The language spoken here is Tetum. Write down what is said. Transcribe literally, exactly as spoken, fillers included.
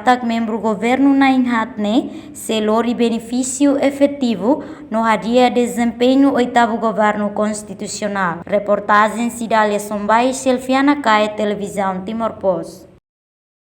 katak membru governu na'in-haat ne'e sei lori benefísiu efetivu no hadi'a dezempeñu oitavu governu konstitusionál. Reportajen Cidália Sombai, Selfiana Kae, Televizaun Timor Post.